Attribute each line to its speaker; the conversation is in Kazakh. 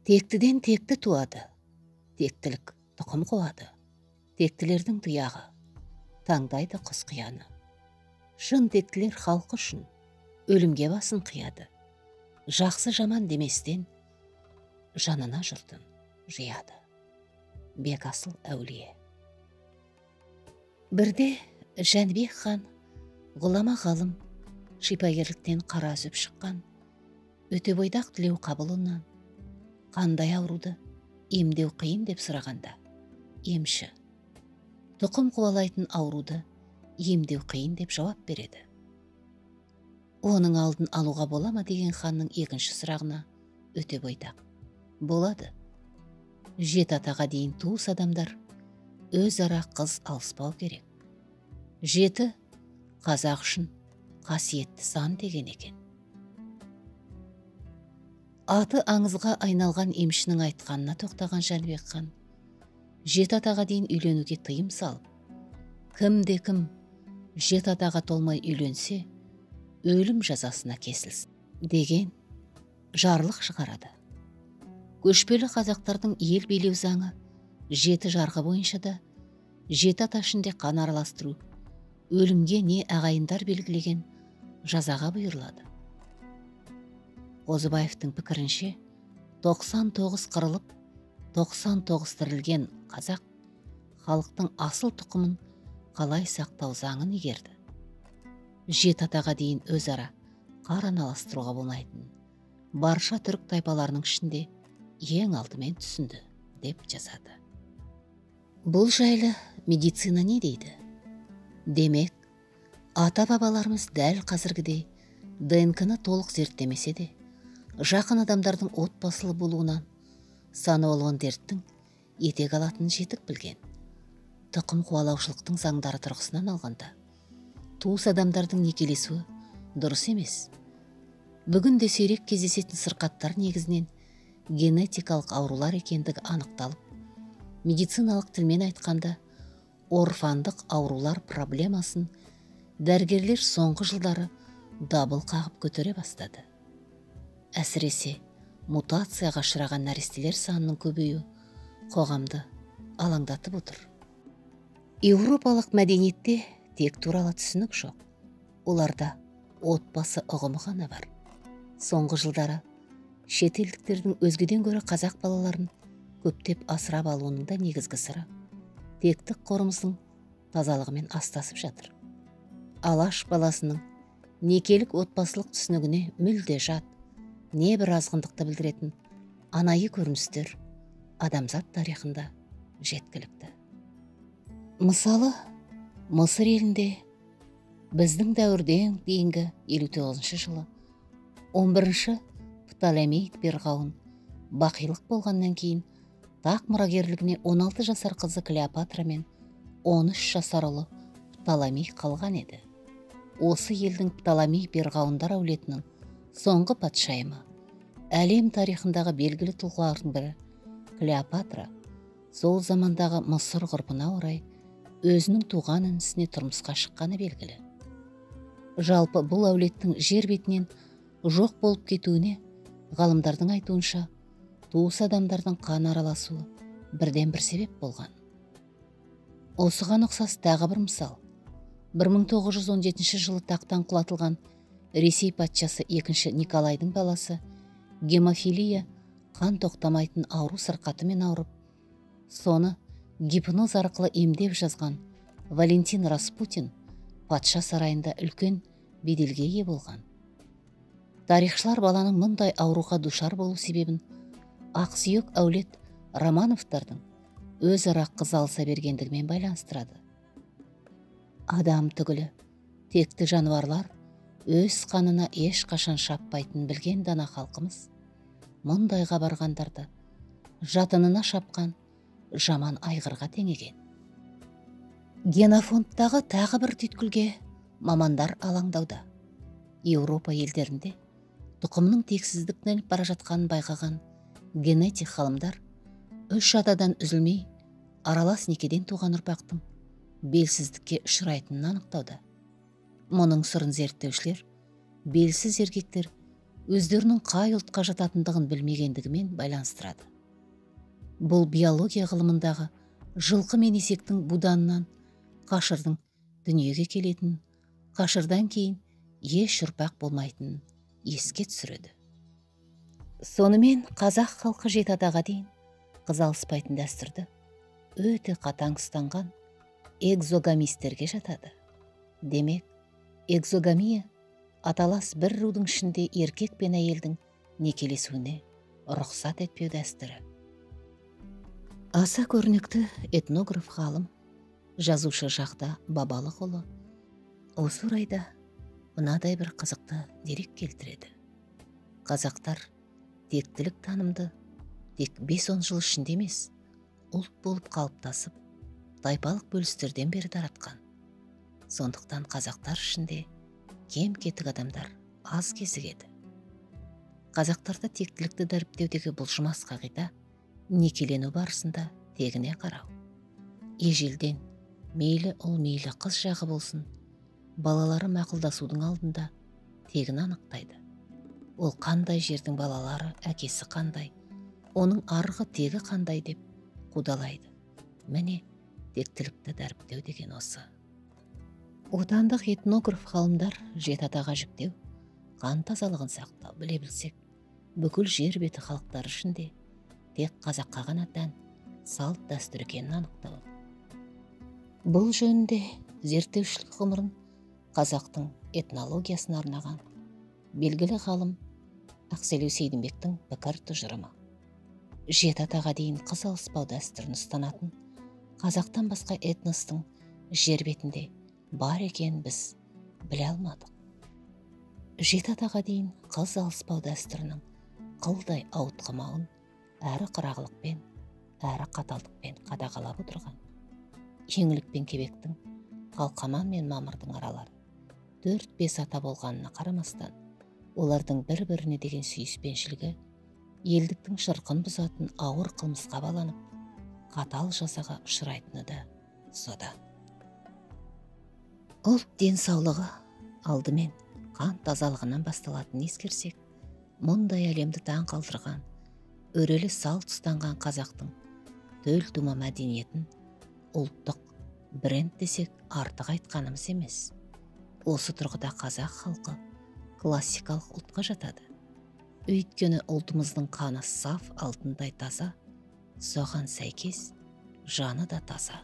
Speaker 1: Тектіден текті туады, тектілік тұқым қуады. Тектілердің тұяғы таңдайды құс қияны. Шын тектілер халқы үшін өлімге басын қияды. Жақсы жаман деместен жанына жұртын жияды. Бекасыл әулие. Бірде Жәнібек хан ғұлама ғалым, шипагерліктен қара үзіп шыққан Өтебойдақ Тілеуқабылұлынан қандай ауруды емдеу қиын деп сұрағанда, емші тұқым қуалайтын ауруды емдеу қиын деп жауап береді. Оның алдын алуға бола ма деген ханның екінші сұрағына Өтебойдақ: болады. 7 атаға дейін туыс адамдар өзара қыз алыспау керек. 7 қазақ үшін қасиетті сан деген екен. Аты аңызға айналған емшінің айтқанына тоқтаған Жәнібек хан 7 атаға дейін үйленуге тыйым салып, кімде кім 7 атаға толмай үйленсе, өлім жазасына кесілсін деген жарлық шығарады. Көшпелі қазақтардың ел билеу заңы 7 жарғы бойынша да 7 ата ішінде қан араластыру өлімге не ағайындар белгілеген жазаға бұйырылады. Қозыбаевтың пікірінше, 99 қырылып, 99 тірілген қазақ халықтың асыл тұқымын қалай сақтау заңын игерді. 7 атаға дейін өзара қар араластыруға болмайтын барша түрік тайпаларының ішінде ең алдымен түсінді деп жазады. Бұл жайлы медицина не дейді? Демек, ата-бабаларымыз дәл қазіргідей ДНК-ны толық зерттемесе де, жақын адамдардың отбасылы болуынан сан алуан дерттің етек алатынын жетік білген. Тұқым қуалаушылықтың заңдары тұрғысынан алғанда, туыс адамдардың некелесуі дұрыс емес. Бүгінде сирек кездесетін сырқаттар негізінен генетикалық аурулар екендігі анықталып, медициналық тілмен айтқанда, орфандық аурулар проблемасын дәрігерлер соңғы жылдары дабыл қағып көтере бастады. Әсіресе мутацияға ұшыраған нәрестелер санының көбеюі қоғамды алаңдатып отыр. Еуропалық мәдениетте тек туралы түсінік жоқ. Оларда отбасы ұғымы ғана бар. Соңғы жылдары шетелдіктердің өзгеден гөрі қазақ балаларын көптеп асырап алуының да негізгі сыры тектік қорымыздың тазалығымен астасып жатыр. Алаш баласының некелік отбасылық түсінігіне мүлде жат, не бір азғындықты білдіретін анайы көріністер адамзат тарихында жеткілікті. Мысалы, Мысыр елінде біздің дәуірден кейінгі 59 жылы 11-ші Птолемей перғауын бақилық болғаннан кейін тақ мұрагерлігіне 16 жасар қызы Клеопатра мен 13 жасар ұлы Птолемей қалған еді. Осы елдің Птолемей перғауындар әулетінің соңғы патшайымы, әлем тарихындағы белгілі тұлғалардың бірі Клеопатра сол замандағы Мысыр ғұрпына орай өзінің туған інісіне тұрмысқа шыққаны белгілі. Жалпы бұл әулеттің жер бетінен жоқ болып кетуіне ғалымдардың айтуынша туыс адамдардың қан араласуы бірден бір себеп болған. Осыған ұқсас тағы бір мысал. 1917 жылы тақтан құлатылған Ресей патшасы 2 Николайдың баласы гемофилия қан тоқтамайтын ауру сырқатымен ауырып, соны гипноз арқылы емдеп жазған Валентин Распутин патша сарайында үлкен беделге ие болған. Тарихшылар баланың мұндай ауруға душар болу себебін ақсүйек әулет Романовтардың өзара қыз алыса бергендігімен байланыстырады. Адам түгілі текті жануарлар өз қанына ешқашан шаппайтынын білген дана халқымыз мұндайға барғандарды жатынына шапқан жаман айғырға теңеген. Генофондтағы тағы бір түйткілге мамандар алаңдауда. Еуропа елдерінде тұқымның тексіздіктен бара жатқанын байқаған генетик ғалымдар 3 атадан үзілмей аралас некеден туған ұрпақтың белсіздікке ұшырайтынын анықтауда. Мұның сырын зерттеушілер белсіз еркектер өздерінің қай ұлтқа жататындығын білмегендігімен байланыстырады. Бұл биология ғылымындағы жылқы мен есектің буданынан қашырдың дүниеге келетін, қашырдан кейін еш ұрпақ болмайтынын еске түсіреді. Сонымен қазақ халқы жеті атаға дейін қыз алыспайтын дәстүрді өте қатаң ұстанған экзогамистерге жатады. Демек, экзогамия аталас бір рудың ішінде еркек пен әйелдің некелесуіне рұқсат етпеу дәстүрі. Аса көрнекті этнограф ғалым, жазушы Жақта Бабалықұлы осы орайда мынадай бір қызықты дерек келтіреді. Қазақтар тектілік танымды тек 5-10 жыл ішінде емес, ұлт болып қалыптасып, тайпалық бөлістерден бері таратқан. Сондықтан қазақтар ішінде кем-кетік адамдар аз кезігеді. Қазақтарда тектілікті дәріптеудегі бұлжымас қағида некелену барысында тегіне қарау. Ежелден мейлі ұл, мейлі қыз жағы болсын, балалары мақұлдасудың алдында тегін анықтайды. Ол қандай жердің балалары, әкесі қандай, оның арғы тегі қандай деп қудалайды. Міне, тектілікті дәріптеу деген осы. Отандық этнограф ғалымдар жеті атаға жүктеу, қан тазалығын сақтау біле білсек, бүкіл жер беті халықтары ішінде тек қазаққа ғана тән салт дәстүр екенін анықтау. Бұл жөнінде зерттеушілік ғұмырын қазақтың этнологиясына арнаған белгілі ғалым Ақселеу Сейдімбектің пікір тұжырымы. Жеті атаға дейін қыз алыспау дәстүрін ұстанатын қазақтан басқа этностың жер бетінде бар екенін біз біле алмадық. Жеті атаға дейін қыз алыспау дәстүрінің қылдай ауытқымауын әрі қырағылықпен, әрі қаталдықпен қадағалап отырған Еңлік пен Кебектің, Қалқаман мен Мамырдың аралары 4-5 ата болғанына қарамастан, олардың бір-біріне деген сүйіспеншілігі елдіктің шырқын бұзатын ауыр қылмысқа баланып, қатал жазаға ұшырайтыны да содан. Ұлт денсаулығы алдымен қан тазалығынан басталатынын ескерсек, мұндай әлемді таң қалдырған, өрелі салт ұстанған қазақтың төл тума мәдениетін ұлттық бренд десек артық айтқанымыз емес. Осы тұрғыда қазақ халқы классикалық ұлтқа жатады. Өйткені ұлтымыздың қаны саф алтындай таза, соған сәйкес жаны да таза.